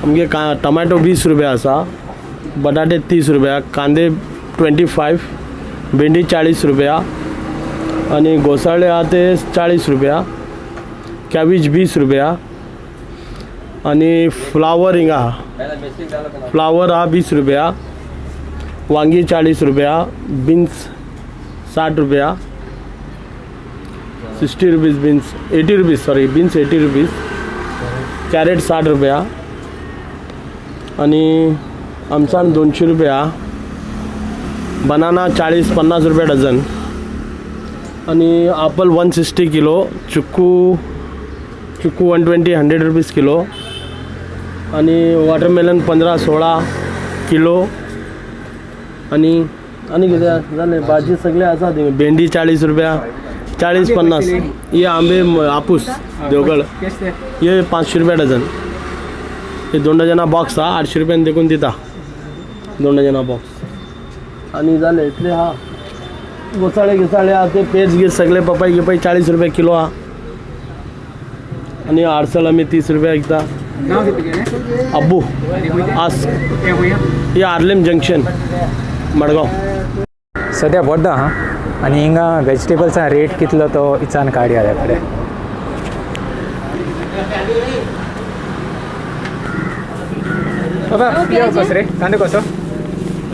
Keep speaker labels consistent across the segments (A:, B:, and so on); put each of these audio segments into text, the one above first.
A: आमगे का टमाटो 20 रुपया आसा, बटाटे 30 रुपया, कांदे 25, भेंडी 40 रुपया आनी घोसाळे आहा ते 40 रुपया, कॅबेज 20 रुपया आनी फ्लावर हिंगा आहा, फ्लावर आहा 20 रुपया, वांगी 40 रुपया, बीन्स 60 रुपया, 60 rupees beans, 80 rupees, sorry, beans 80 rupees, carrot 60 रुपया आनी आमसान 200 रुपया, बनाना 40-50 रुपया डझन आनी आपल 160 kilo, chikoo chikoo 120 100 rupees kilo आनी वॉटरमेलन 15-16 किलो आनी आनी कितें जालें भाजी सगळे आसा थिंगा. भेंडी 40 रुपया, 40-50. हे आंबे हापूस देवगड हे 500 रुपया डझन. हे 2 डजना बॉक्स आहा, 800 रुपयान देखून दिता 2 डजना बॉक्स. आनी जालें इतलें आहा. घोसाळे घिसाळे आहा ते पेज गीज सगळे पपई गिपई 40 रुपया किलो आहा आनी आडसळ आमी 30 रुपया विकता. अब्बू आस हे आर्लेम जंक्शन मडगांव.
B: सद्या बोड्डा आहा आनी हिंगा वेजिटेबल्सा रेट कितलो तो इचान काडया त्या कडेन. बाबा कसो रे कांदो कसो?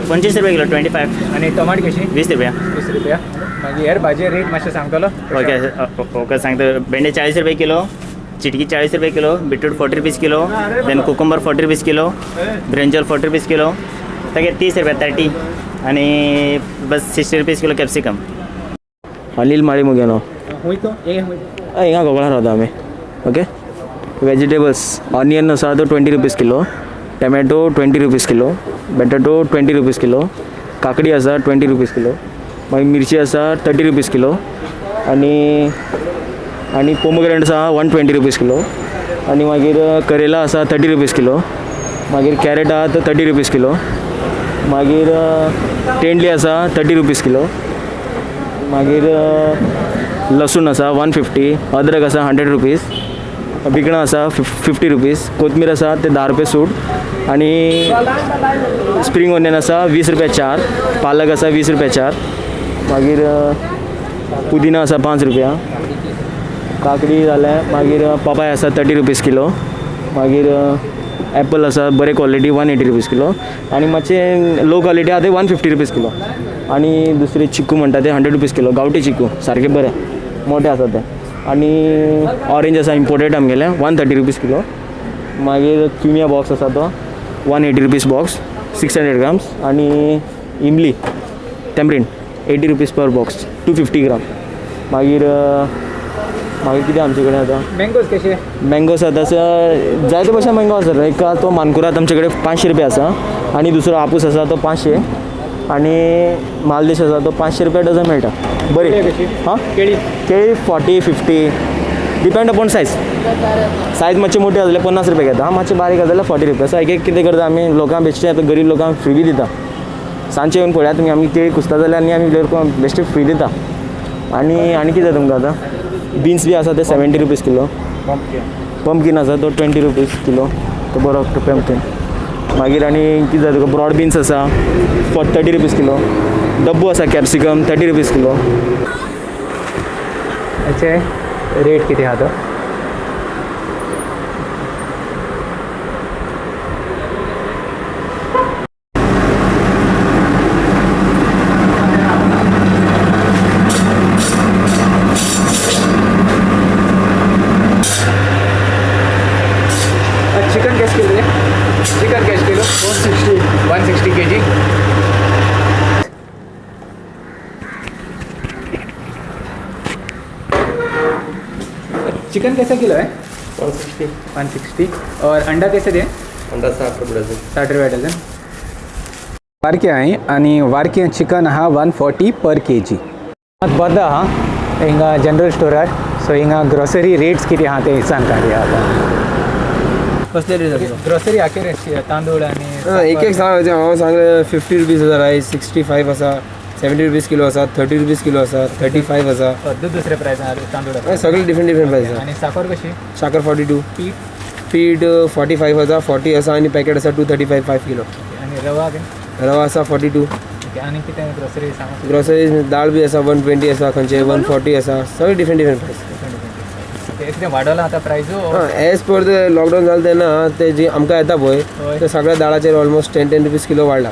C: 25 रुपये किलो, 25.
B: आनी टमाट कशी?
C: 20 रुपया.
B: 20 रुपया. मागीर हेर भाजी रेट मातशें सांगतलो?
C: ओके ओके सांगता. भेंडे 40 रुपये किलो, चिटकी 40 रुपये kilo, beetroot 40 rupees kilo, then cucumber 40 rupees kilo, brinjal 40 rupees kilo, सगळे 30 रुपया 30 आणि बस 60 रुपीज किलो कॅप्सिकम.
D: अनिल माळी मुगे नांव. हिंगा कोकणान रावता आमी. ओके, वेजिटेबल्स ऑनियन आसा तो 20 rupees kilo, tomato 20 rupees kilo, बटाटो 20 रुपीज किलो, काकडी आसा 20 रुपीज किलो, मागीर मिरची आसा 30 रुपीज किलो आनी आनी पोमग्रेनेट आसा 120 रुपीज किलो आनी मागीर करेला आसा 30 रुपीज किलो, मागीर कॅरेट आहा तो 30 रुपीज किलो, मागीर तेंडली आसा 30 रुपीज किलो, मागीर लसूण आसा 150, अद्रक आसा 100 रुपीज, भिकणां आसा 50 रुपीज, कोथमीर आसा ते 10 रुपया सूट आनी स्प्रींग ऑनियन आसा 20 रुपया 4, पालक आसा 20 रुपया 4, मागीर पुदिना आसा 5 रुपया, काकडी जालें, मागीर पपाय आसा 30 रुपीज किलो, मागीर एप्पल आसा बरे क्वॉलिटी 180 रुपीज किलो आनी मातशें लो क्वॉलिटी आहा ते 150 रुपीज किलो आनी दुसरे चिकू म्हणटा ते 100 रुपीज किलो, गांवठी चिकू सारके बरे मोठे आसा ते आनी ऑरेंज आसा इम्पोर्टेड आमगेले 130 रुपीज किलो, मागीर क्युमिया बॉक्स आसा तो 180 रुपीज बॉक्स 600 ग्राम्स आनी इमली tamarind 80 rupees per box 250 gram. मागीर मागीर कितें आमचे कडेन आतां
B: मँगोज कशे?
D: मँगोज आतां जायते भशेन मँगो आसा. एक तो मानकुराद आमचे कडेन 500 रुपया आसा आनी दुसरो हापूस आसा तो 500 आनी मालदेश आसा तो 500 रुपया डझन मेळटा. बरी हां
B: केळी?
D: केळी 40 50 डिपेंड अपॉन सायज. सायज मातशी मोठी आसा जाल्यार 50 रुपया घेता, मातशें बारीक आसा जाल्यार 40 रुपया. सो एक एक कितें करता आमी लोकांक बेश्टे आतां गरीब लोकांक फ्री बी दिता. सांजचे येवन पळयात तुमी आमी केळी कुसता जाल्यार आनी आमी लोकांक बेश्टे फ्री दिता. आनी आनी कितें जाय तुमकां आतां? बीन्स बी आसा ते 70 रुपीज किलो, पंपकीन आसा तो 20 रुपीज किलो, तो बरो पंपकीन. मागीर आनी कितें जाय तुका? ब्रॉड बीन्स आसा 30 रुपीज किलो, डब्बू आसा कॅप्सिकम 30 रुपीज किलो.
B: हेचे रेट कितें आहा तो? चिकन कैसे किलो है? चिकन कैसे किलो? 160. 160 के जी. चिकन कैसे किलो है?
E: 160.
B: 160. और अंडा कैसे दें?
E: अंडा 60 रुपये डजन.
B: 60 रुपया डझन. वारके आहे आनी वारके चिकन आहा 140 पर के जी. बोर्दा आहा हिंगा जनरल स्टोरार. सो हिंगा ग्रोसरी रेट्स कितें आहा ते सांग काडया आतां.
E: कसले रेट?
B: ग्रोसरी आखे तांदूळ आनी
E: एक एक सांग. हांव सांगलें 50 रुपीज आसा रायस, 65 आसा, 70 रुपीज किलो आसा, 30 रुपीज किलो आसा, 35 आसा.
B: दुसरे प्रायस तांदूळ
E: सगळे डिफरंट डिफरंट प्रायस आसा.
B: आनी साकर कशी?
E: साकर 42.
B: पीठ?
E: पीठ 45 आसा, 40 आसा आनी पॅकेट आसा 235 5 किलो.
B: आनी रवा बीन?
E: रवा आसा 42.
B: ओके, आनी कितें ग्रोसरी सांग.
E: ग्रोसरीज दाळ बी आसा 120 आसा, खंयचे 140 आसा, सगळे डिफरंट डिफरंट प्रायस.
B: ओके, कितें वाडोलां आतां प्रायजू?
E: हां, एज पर the lockdown जालें तेन्ना ते जी आमकां येता पळय ते सगळ्या दाळाचेर ऑलमोस्ट 10-10 रुपीज किलो वाडला.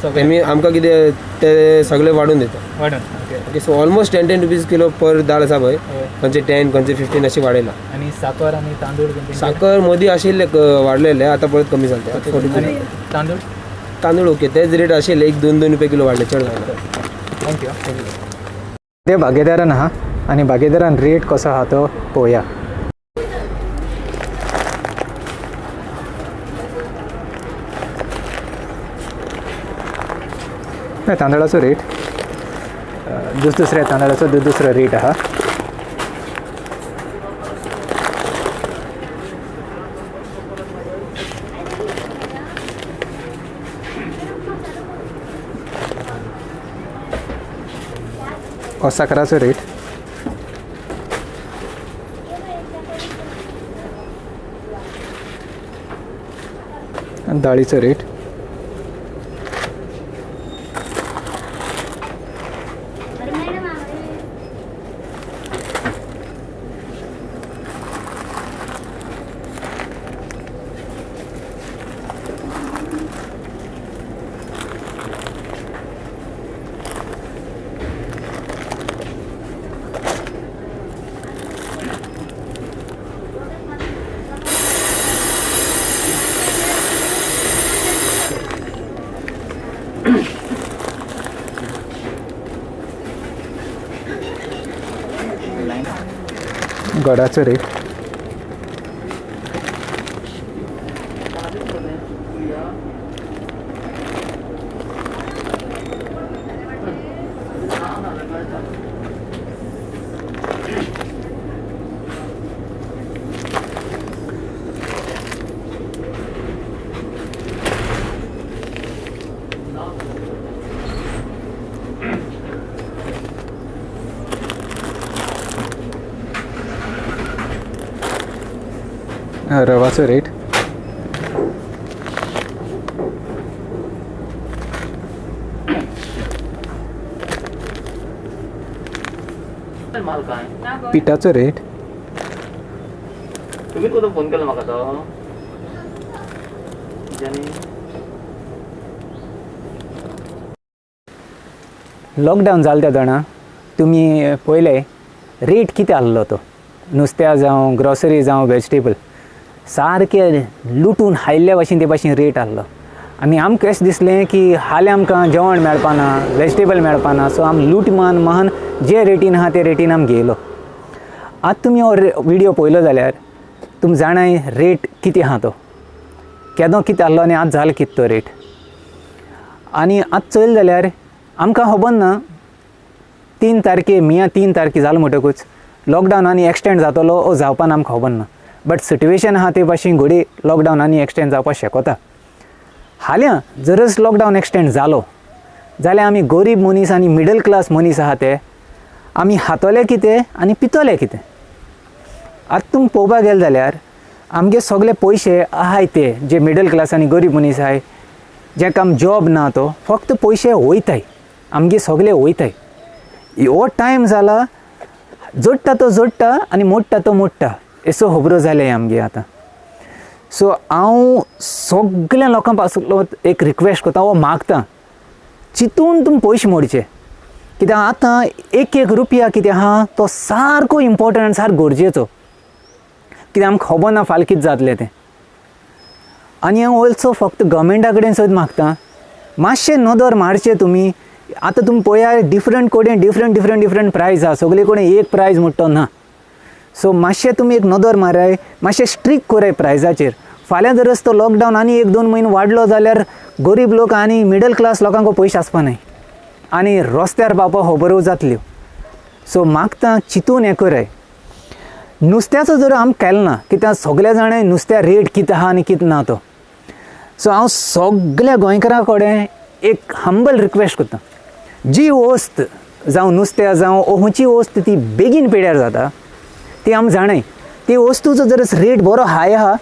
B: सगळें
E: आमी आमकां कितें ते सगळे वाडून दिता.
B: वाडून, okay.
E: Okay, so almost 10-10 rupees kilo per दाळ आसा पळय,
B: हय.
E: खंयचे 10 खंयचे 15 अशें वाडयला.
B: आनी साकर आनी तांदूळ बीन तेंचे?
E: साकर मदीं आशिल्ले वाडलेले, आतां परत कमी जाले ते 42.
B: आनी तांदूळ?
E: तांदूळ ओके, तेच रेट आशिल्ले, 1-2 रुपये किलो वाडले, चड जायना.
B: Thank you. ते बागेदारान आहा आनी बागेदारान रेट कसो आहा तो पळोवया. तांदळाचो रेट दुसऱ्या तांदळाचो दुसरो रेट आहा. साकराचो रेट. दाळीचो रेट. गोडाचो रेट. रवाचो रेट. पिठाचो रेट.
D: तुम्ही कोण फोन केला म्हाका तो
B: लॉकडावन जालें तेदोणा तुमी पयले रेट कितें आहलो तो नुस्त्या जावं ग्रोसरी जावं वेजिटेबल सारकें लुटून खायिल्ल्या भाशेन ते भाशेन रेट आहलो. आनी आमकां अशें दिसलें की हाल्यां आमकां जेवण मेळपाना, वेजिटेबल मेळपाना, सो आमी लूट मान मान जे रेटीन आहा ते रेटीन आमी घेयलो. आतां तुमी हो विडियो पळयलो जाल्यार तुमी जाणाय रेट कितें आहा तो, केदो कितें आहलो आनी आतां जालो कितें तो रेट. आनी आतां चोयलें जाल्यार आमकां खबर ना 3 तारखे मिया 3 तारखे जालो म्हणटकूच लॉकडावन आनी एक्सटेंड जातलो ओ जावपान आमकां खबर ना, बट सिट्युएशन आहा ते भाशेन घडये लॉकडावन आनी एक्सटेंड जावपाक शकता. हाल्यां जरच लॉकडावन एक्सटेंड जालो जाल्यार आमी गरीब मनीस आनी मिडल क्लास मनीस आहा ते आमी खातले कितें आनी पितले कितें. आतां तुमी पळोवपाक गेले जाल्यार आमगे सगळे पयशे आहाय ते जे मिडल क्लास आनी गरीब मनीस आहाय जेका आम जॉब ना तो फक्त पयशे वयताय, आमगे सगळे वयताय. हो टायम जाला जोडटा तो जोडटा आनी मोडटा तो मोडटा असो खबरो जाले आमगे आतां. सो हांव सगळ्या लोकां पासून एक रिक्वेस्ट करता वो मागता चिंतून तुमी पयशे मोडचे, कित्याक आतां एक एक रुपया कितें आहा तो सारको इम्पोर्टंट सारको गरजेचो, कित्याक आमकां खबर ना फाल्यां कितें जातलें तें. आनी हांव ऑल्सो फक्त गव्हर्मेंटा कडेन सुद्दां मागता मातशें नदर मारचें तुमी. आतां तुमी पळया डिफरंट कडेन डिफरंट डिफरंट डिफरंट प्रायज आहा, सगळे कडेन एक प्रायज म्हणटा ना. सो मातशें तुमी एक नदर माराय, मातशें स्ट्रीक कराय प्रायजाचेर. फाल्यां जर तो लॉकडावन आनी 1-2 म्हयने वाडलो जाल्यार गरीब लोक आनी मिडल क्लास लोकांक पयशे आसपा न्हय आनी रस्त्यार पावपाक खबरो जातल्यो. सो मागता चिंतून हें कराय. नुस्त्याचो जर आमकां केलो ना कित्याक सगळे जाणां नुस्त्या रेट कितें आहा आनी कितें ना तो. सो हांव सगळ्या गोंयकारां कडेन एक हंबल रिक्वेस्ट करता, जी वस्त जावं नुस्त्या जावं खंयची वस्त ती बेगीन पेड्यार जाता ती आमी जाणाय, ती वस्तूचो जर रेट बरो हाय आहा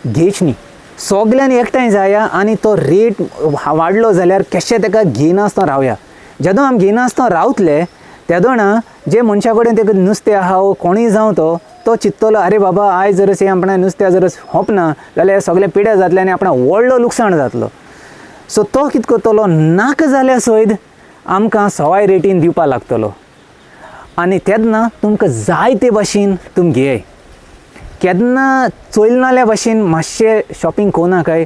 B: घेच न्ही. सगल्यांनी एकठांय जाया आनी तो रेट वाडलो जाल्यार कशें ताका घेयनासतना रावया. जेदों आमी घेयनासतना रावतले तेदोणा जे मनशा कडेन तेका नुस्तें आहा वो कोणूय जावं तो तो चिंततलो अरे बाबा आयज जर अशें आपणा नुस्त्या जर होपना जाल्यार सगळें पिड्यार जातलें आनी आपणाक व्हडलो लुकसाण जातलो. सो तो कितें करतलो, नाका जाल्यार सयत आमकां सवाय रेटीन दिवपाक लागतलो आनी तेन्ना तुमकां जाय ते भाशेन तुमी घेयाय. केन्ना चोयलनाल्या भाशेन मातशें शॉपिंग कोनाकाय,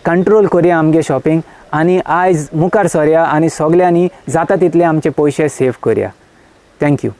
B: कंट्रोल करया आमगे शॉपिंग आनी आयज मुखार सरया आनी सगल्यांनी जाता तितले आमचे पयशे सेव करया. Thank you.